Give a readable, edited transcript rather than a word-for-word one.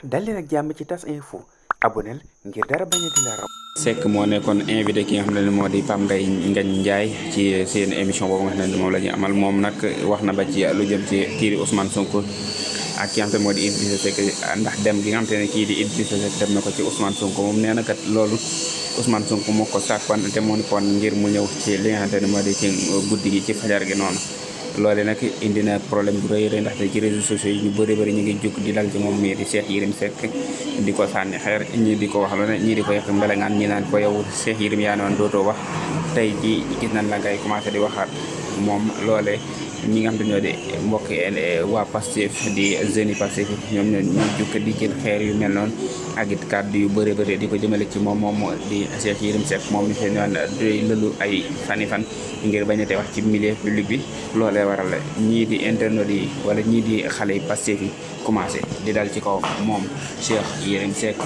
dal leen ak jàmm ci tas info aboneel ngir dara bañ a di la raw. Seck moo nekkoon invité ki nga xam ne moo di Pape Ngagne Ndiaye ci seen émission boobu nga xam ne moom la ñuy amal moom nag wax na ba ci lu jëm ci kii di Ousmane Sonko ak ki nga xam ne moo di Idrissa Seck ndax dem gi nga xam te ne kii di Idrissa Seck dem na ko ci Ousmane Sonko moom nee na kat loolu Ousmane Sonko moo ko sàkkoon te moo ni koon ngir mu ñëw ci li nga xam te ne moo di ci guddi gi ci fajar gi noonu. loole nag indi na problème bu rëy rëy ndaxte ci réseaux sociaux yi ñu bëri ñu ngi jóg di dal ci moom mii di Cheikh Yérim Seck di ko sànni xeer ñii di ko wax lu ne ñii di ko yàq mbelengaan ñi naan ko yow Cheikh Yérim yaa noon dootoo wax tey ji gis nañ la ngay commencé di waxaat moom loole ñi nga xam te ñoo di mbokk waa Pastef di jeunes yi Pastef ñoom ñoo jukk di jël xeer yu mel noonu ak it kàddu yu bëri di ko jëmale ci moom di Cheikh Yérim Seck moom mi fi naan doy lëlu ay fan ngir bañ a te wax ci milieu public bi loolee waral ñii di internautes yi wala ñii di xale yi Pastef yi commencé di dal ci kaw moom Cheikh Yérim Seck